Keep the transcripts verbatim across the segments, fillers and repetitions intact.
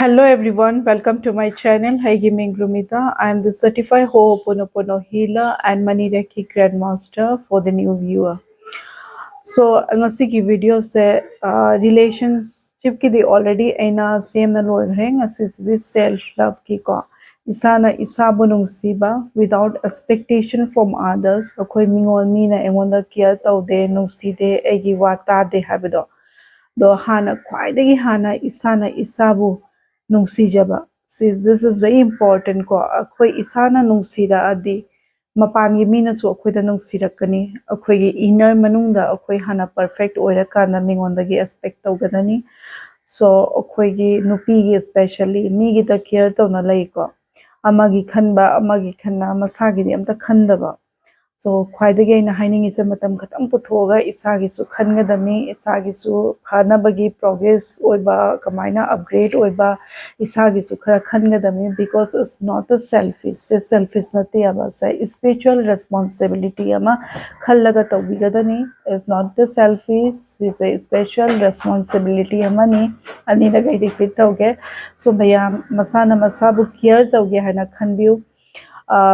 Hello everyone, welcome to my channel. ꯑꯩꯒꯤ ꯃꯤꯡ ꯔꯨꯃꯤꯇꯥ. I am the certified Ho'oponopono healer and Money Reiki grandmaster for the new viewer. So, ꯉꯁꯤꯒꯤ videoꯁꯦ ꯔꯤꯂꯦꯁꯟꯁꯤꯞꯀꯤꯗꯤ already ꯑꯩꯅ ꯁꯦꯝꯅ ꯂꯣꯏꯈ꯭ꯔꯦ. ꯉꯁꯤꯁꯤꯗꯤ self ꯂꯚꯀꯤꯀꯣ, ꯏꯁꯥꯅ ꯏꯁꯥꯕꯨ ꯅꯨꯡꯁꯤꯕ, without expectation from others. ꯑꯩꯈꯣꯏ ꯃꯤꯉꯣꯟ, ꯃꯤꯅ ꯑꯩꯉꯣꯟꯗ ꯀꯤꯌꯔ ꯇꯧꯗꯦ, ꯅꯨꯡꯁꯤꯗꯦ, ꯑꯩꯒꯤ ꯋꯥ ꯇꯥꯗꯦ ꯍꯥꯏꯕꯗꯣ, ꯑꯗꯣ ꯍꯥꯟꯅ, ꯈ꯭ꯋꯥꯏꯗꯒꯤ ꯍꯥꯟꯅ ꯏꯁꯥꯅ ꯏꯁꯥꯕꯨ ꯅꯨꯡꯁꯤꯖꯕ, ꯁꯤ, this is very important ꯀꯣ. ꯑꯩꯈꯣꯏ ꯏꯁꯥꯅ ꯅꯨꯡꯁꯤꯔꯛꯑꯗꯤ ꯃꯄꯥꯟꯒꯤ ꯃꯤꯅꯁꯨ ꯑꯩꯈꯣꯏꯗ ꯅꯨꯡꯁꯤꯔꯛꯀꯅꯤ. ꯑꯩꯈꯣꯏꯒꯤ ꯏꯟꯅꯔ ꯃꯅꯨꯡꯗ ꯑꯩꯈꯣꯏ ꯍꯥꯟꯅ ꯄꯔꯐꯦꯛ ꯑꯣꯏꯔꯀꯥꯟꯗ ꯃꯤꯉꯣꯟꯗꯒꯤ ꯑꯦꯛꯁꯄꯦꯛ ꯇꯧꯒꯗꯅꯤ. ꯁꯣ ꯑꯩꯈꯣꯏꯒꯤ ꯅꯨꯄꯤꯒꯤ especially ꯃꯤꯒꯤꯗ ꯀꯤꯌꯔ ꯇꯧꯅ ꯂꯩꯀꯣ, ꯑꯃꯒꯤ ꯈꯟꯕ, ꯑꯃꯒꯤ ꯈꯟꯕ, ꯃꯁꯥꯒꯤꯗꯤ ꯑꯝꯇ ꯈꯟꯗꯕ. ꯁꯣ ꯈ꯭ꯋꯥꯏꯗꯒꯤ ꯑꯩꯅ ꯍꯥꯏꯅꯤꯡꯉꯤꯁꯦ, ꯃꯇꯝ ꯈꯛꯇꯪ ꯄꯨꯊꯣꯛꯑꯒ ꯏꯁꯥꯒꯤꯁꯨ ꯈꯟꯒꯗꯕꯅꯤ, ꯏꯁꯥꯒꯤꯁꯨ ꯐꯅꯕꯒꯤ ꯄ꯭ꯔꯣꯒ꯭ꯔꯦꯁ ꯑꯣꯏꯕ, ꯀꯃꯥꯏꯅ ꯑꯞꯒ꯭ꯔꯦꯗ ꯑꯣꯏꯕ, ꯏꯁꯥꯒꯤꯁꯨ ꯈꯔ ꯈꯟꯒꯗꯕꯅꯤ. Because it's not a selfish, say selfish ꯅꯠꯇꯦꯕ, ꯁꯦ ꯏꯁꯄꯤꯔꯤꯆꯨꯋꯦꯜ ꯔꯦꯁꯄꯣꯟꯁꯤꯕꯤꯂꯤꯇꯤ ꯑꯃ ꯈꯜꯂꯒ ꯇꯧꯕꯤꯒꯗꯕꯅꯤ. It's not the selfish, ꯁꯤꯁꯦ ꯏꯁꯄꯤꯔꯤꯆꯨꯋꯦꯜ ꯔꯦꯁꯄꯣꯟꯁꯤꯕꯤꯂꯤꯇꯤ ꯑꯃꯅꯤ. ꯑꯅꯤꯔꯛ ꯑꯩ ꯔꯤꯄꯤꯠ ꯇꯧꯒꯦ. ꯁꯣ ꯃꯌꯥꯝ ꯃꯁꯥꯅ ꯃꯁꯥꯕꯨ ꯀꯤꯌꯔ ꯇꯧꯒꯦ ꯍꯥꯏꯅ ꯈꯟꯕꯤꯌꯨ.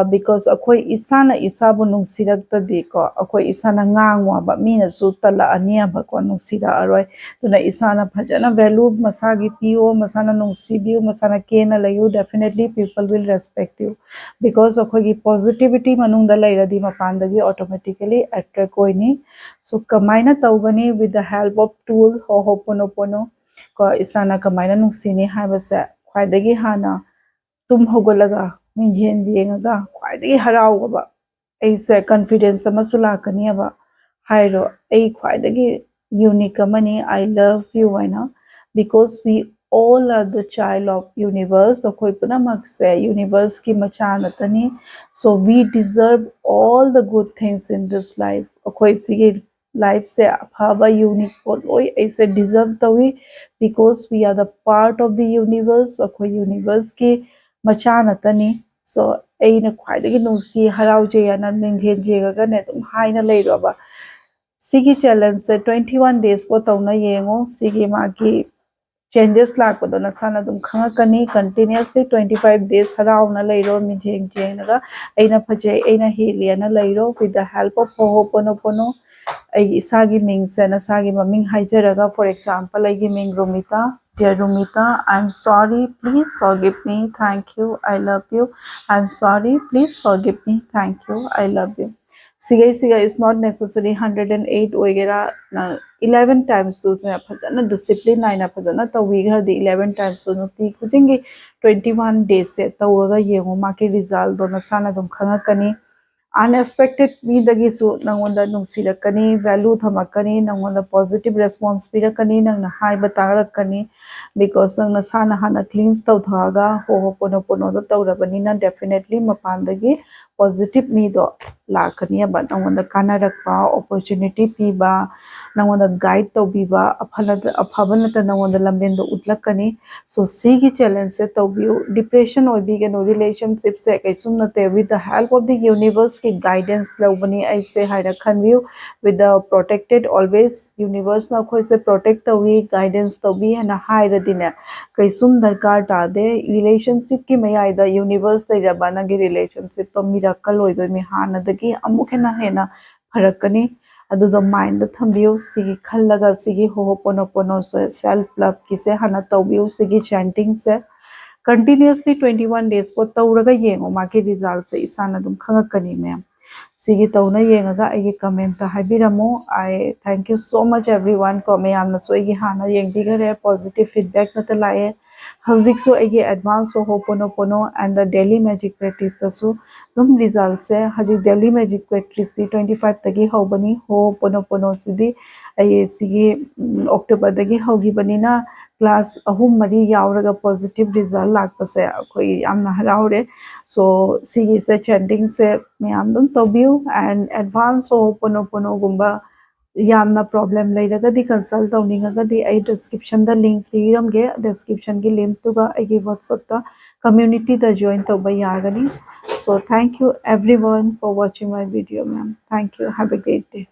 ꯕꯤꯀꯣꯁ ꯑꯩꯈꯣꯏ ꯏꯁꯥꯅ ꯏꯁꯥꯕꯨ ꯅꯨꯡꯁꯤꯔꯛꯇꯗꯤꯀꯣ, ꯑꯩꯈꯣꯏ ꯏꯁꯥꯅ ꯉꯥꯡꯉꯨ ꯍꯥꯏꯕ, ꯃꯤꯅꯁꯨ ꯇꯜꯂꯛꯑꯅꯤ ꯍꯥꯏꯕꯀꯣ, ꯅꯨꯡꯁꯤꯔꯛꯑꯔꯣꯏ. ꯑꯗꯨꯅ ꯏꯁꯥꯅ ꯐꯖꯅ ꯚꯦꯂꯨ ꯃꯁꯥꯒꯤ ꯄꯤꯌꯣ, ꯃꯁꯥꯅ ꯅꯨꯡꯁꯤꯕꯤꯌꯨ, ꯃꯁꯥꯅ ꯀꯦꯅ ꯂꯩꯌꯨ, definitely people will respect you. Because ꯑꯩꯈꯣꯏꯒꯤ ꯄꯣꯖꯤꯇꯤꯚꯤꯇꯤ ꯃꯅꯨꯡꯗ ꯂꯩꯔꯗꯤ ꯃꯄꯥꯟꯗꯒꯤ ꯑꯣꯇꯣꯃꯦꯇꯤꯀꯦꯂꯤ ꯑꯦꯇ꯭ꯔꯦꯛ ꯑꯣꯏꯅꯤ. ꯁꯣ ꯀꯃꯥꯏꯅ ꯇꯧꯒꯅꯤ? With the help of tool Ho'oponopono ꯀꯣ, ꯏꯁꯥꯅ ꯀꯃꯥꯏꯅ ꯅꯨꯡꯁꯤꯅꯤ ꯍꯥꯏꯕꯁꯦ, ꯈ꯭ꯋꯥꯏꯗꯒꯤ ꯍꯥꯟꯅ ꯇꯨꯝ ꯍꯧꯒꯠꯂꯒ ꯃꯤꯡꯁꯦꯜ ꯌꯦꯡꯉꯒ ꯈ꯭ꯋꯥꯏꯗꯒꯤ ꯍꯔꯥꯎꯕ, ꯑꯩꯁꯦ ꯀꯟꯐꯤꯗꯦꯟꯁ ꯑꯃꯁꯨ ꯂꯥꯛꯀꯅꯦꯕ꯫ ꯍꯥꯏꯔꯣ, "ꯑꯩ ꯈ꯭ꯋꯥꯏꯗꯒꯤ ꯌꯨꯅꯤꯛ ꯑꯃꯅꯤ, I love you" ꯍꯥꯏꯅ. Because we all are the child of universe, ꯑꯩꯈꯣꯏ ꯄꯨꯝꯅꯃꯛꯁꯦ ꯌꯨꯅꯤꯚꯔꯁꯀꯤ ꯃꯆꯥ ꯉꯥꯛꯇꯅꯤ. So we deserve all the good things in this life. ꯑꯩꯈꯣꯏ ꯁꯤꯒꯤ ꯂꯥꯏꯐꯁꯦ ꯑꯐꯕ, ꯌꯨꯅꯤꯛ ꯄꯣꯠ ꯂꯣꯏ ꯑꯩꯁꯦ ꯗꯤꯖꯔꯞ ꯇꯧꯏ. Because we are the part of the universe, ꯑꯩꯈꯣꯏ ꯌꯨꯅꯤꯚꯔꯁꯀꯤ ꯃꯆꯥ ꯉꯥꯛꯇꯅꯤ. ꯁꯣ ꯑꯩꯅ ꯈ꯭ꯋꯥꯏꯗꯒꯤ ꯅꯨꯡꯁꯤ, ꯍꯔꯥꯎꯖꯩ ꯍꯥꯏꯅ ꯃꯤꯡꯁꯦꯜ ꯌꯦꯡꯉꯒꯅꯦ ꯑꯗꯨꯝ ꯍꯥꯏꯅ ꯂꯩꯔꯣꯕ. ꯁꯤꯒꯤ ꯆꯦꯂꯦꯟꯖꯁꯦ ꯇ꯭ꯋꯦꯟꯇꯤ ꯋꯥꯟ ꯗꯦꯖ ꯐꯥꯎ ꯇꯧꯅ ꯌꯦꯡꯉꯣ. ꯁꯤꯒꯤ ꯃꯥꯒꯤ changes ꯂꯥꯛꯄꯗꯣ ꯅꯁꯥꯅ ꯑꯗꯨꯝ ꯈꯪꯉꯛꯀꯅꯤ꯫ Continuously twenty five days ꯍꯔꯥꯎꯅ ꯂꯩꯔꯣ, ꯃꯤꯡꯖꯦꯡ ꯌꯦꯡꯉꯒ ꯑꯩꯅ ꯐꯖꯩ, ꯑꯩꯅ ꯍꯦꯜꯂꯤ ꯍꯥꯏꯅ ꯂꯩꯔꯣ, with the help of Ho'oponopono꯫ ꯑꯩꯒꯤ ꯏꯁꯥꯒꯤ ꯃꯤꯡꯁꯦ ꯅꯁꯥꯒꯤ ꯃꯃꯤꯡ ꯍꯥꯏꯖꯔꯒ, for example, ꯑꯩꯒꯤ ꯃꯤꯡ ꯔꯨꯃꯤꯇꯥ꯫ Dear Rumita, I'm sorry, please forgive me, thank you, I love you. I'm sorry, please forgive me, thank you, I love you. ꯁꯤꯒꯩꯁꯤꯒ is not necessary hundred and eight ꯑꯣꯏꯒꯦꯔꯥ, eleven times ꯁꯨ ꯐꯖꯅ discipline ꯅꯥꯏꯅ ꯐꯖꯅ ꯇꯧꯕꯤꯈ꯭ꯔꯗꯤ, eleven times ꯁꯨ ꯅꯨꯡꯇꯤ ꯈꯨꯗꯤꯡꯒꯤ twenty one days ꯁꯦ ꯇꯧꯔꯒ ꯌꯦꯡꯉꯣ, ꯃꯥꯒꯤ result ꯗꯣ ꯅꯁꯥꯅ ꯑꯗꯨꯝ ꯈꯪꯉꯛꯀꯅꯤ꯫ Unexpected ꯃꯤꯗꯒꯤꯁꯨ ꯅꯪꯉꯣꯟꯗ ꯅꯨꯡꯁꯤꯔꯛꯀꯅꯤ, value ꯊꯝꯃꯛꯀꯅꯤ, ꯅꯪꯉꯣꯟꯗ positive response ꯄꯤꯔꯛꯀꯅꯤ, ꯅꯪꯅ ꯍꯥꯏꯕ ꯇꯥꯔꯛꯀꯅꯤ꯫ Because ꯅꯪ ꯅꯁꯥꯅ ꯍꯥꯟꯅ cleanse ꯇꯧꯊꯣꯛꯑꯒ Ho'oponopono ꯗꯣ ꯇꯧꯔꯕꯅꯤꯅ, definitely ꯃꯄꯥꯟꯗꯒꯤ positive ꯃꯤꯗꯣ ꯂꯥꯛꯀꯅꯤꯕ, ꯅꯪꯉꯣꯟꯗ ꯀꯥꯟꯅꯔꯛꯄ, opportunity ꯄꯤꯕ, ꯅꯪꯉꯣꯟꯗ guide ꯇꯧꯕꯤꯕ, ꯑꯐꯕ ꯅꯠꯇ ꯅꯪꯉꯣꯟꯗ ꯂꯝꯕꯦꯟꯗꯣ ꯎꯠꯂꯛꯀꯅꯤ꯫ So ꯁꯤꯒꯤ challenge ꯁꯦ ꯇꯧꯕꯤꯌꯨ꯫ Depression ꯑꯣꯏꯕꯤꯒꯅꯨ, relationship ꯁꯦ ꯀꯩꯁꯨꯝ ꯅꯠꯇꯦ, with the help of the universe ꯀꯤ guidance ꯂꯧꯕꯅꯤ ꯑꯩꯁꯦ ꯍꯥꯏꯅ ꯈꯟꯕꯤꯌꯨ꯫ With the protected always, universe ꯅ ꯑꯩꯈꯣꯏꯁꯦ protect ꯇꯧꯏ, guidance ꯇꯧꯕꯤ ꯍꯥꯏꯅ ꯍꯥꯏꯔꯗꯤꯅꯦ, ꯀꯩꯁꯨꯝ ꯗꯔꯀꯥꯔ ꯇꯥꯗꯦ꯫ Relationship ꯀꯤ ꯃꯌꯥꯏꯗ universe ꯂꯩꯔꯕ ꯅꯪꯒꯤ relationship ꯇꯣ miracle ꯑꯣꯏꯗꯣꯏꯅꯤ, ꯍꯥꯟꯅꯗꯒꯤ ꯑꯃꯨꯛ ꯍꯦꯟꯅ ꯍꯦꯟꯅ ꯐꯔꯛꯀꯅꯤ꯫ ꯑꯗꯨꯗꯣ mind ꯗ ꯊꯝꯕꯤꯌꯨ꯫ ꯁꯤꯒꯤ ꯈꯜꯂꯒ ꯁꯤꯒꯤ Ho'oponopono ꯁꯦ, self love ꯀꯤꯁꯦ ꯍꯥꯟꯅ ꯇꯧꯕꯤꯌꯨ꯫ ꯁꯤꯒꯤ chanting ꯁꯦ continuously twenty one days ꯐꯥꯎ ꯇꯧꯔꯒ ꯌꯦꯡꯉꯣ, ꯃꯥꯒꯤ result ꯁꯦ ꯏꯁꯥꯅ ꯑꯗꯨꯝ ꯈꯪꯉꯛꯀꯅꯤ ꯃꯌꯥꯝ꯫ ꯁꯤꯒꯤ ꯇꯧꯅ ꯌꯦꯡꯉꯒ ꯑꯩꯒꯤ comment ꯇ ꯍꯥꯏꯕꯤꯔꯝꯃꯨ꯫ I thank you so much everyone ꯀꯣ, ꯃꯌꯥꯝꯅꯁꯨ ꯑꯩꯒꯤ ꯍꯥꯟꯅ ꯌꯦꯡꯕꯤꯈꯔꯦ, positive feedback ꯈꯛꯇ ꯂꯥꯛꯑꯦ꯫ ꯍꯧꯖꯤꯛꯁꯨ ꯑꯩꯒꯤ advance Ho'oponopono and the daily magic practice ꯇꯁꯨ ꯑꯗꯨꯝ result ꯁꯦ, ꯍꯧꯖꯤꯛ daily magic practice T twenty five ꯇꯒꯤ ꯍꯧꯕꯅꯤ꯫ Ho'oponopono ꯁꯤꯗꯤ ꯑꯩ ꯁꯤꯒꯤ, ꯎꯝ, October ꯗꯒꯤ ꯍꯧꯈꯤꯕꯅꯤꯅ class ꯑꯍꯨꯝ ꯃꯔꯤ ꯌꯥꯎꯔꯒ positive result ꯂꯥꯛꯄꯁꯦ ꯑꯩꯈꯣꯏ ꯌꯥꯝꯅ ꯍꯔꯥꯎꯔꯦ꯫ So ꯁꯤꯒꯤꯁꯦ chanting ꯁꯦ ꯃꯌꯥꯝ ꯑꯗꯨꯝ ꯇꯧꯕꯤꯌꯨ, and advance Ho'oponopono ꯒꯨꯝꯕ ꯌꯥꯝꯅ problem ꯂꯩꯔꯒꯗꯤ, consult ꯇꯧꯅꯤꯡꯉꯒꯗꯤ ꯑꯩ description ꯗ link ꯄꯤꯔꯝꯒꯦ, description ꯒꯤ link ꯇꯨꯒ ꯑꯩꯒꯤ WhatsApp ꯇ community ꯗ join ꯇꯧꯕ ꯌꯥꯒꯅꯤ꯫ So thank you everyone for watching my video, ma'am. Thank you. Have a great day.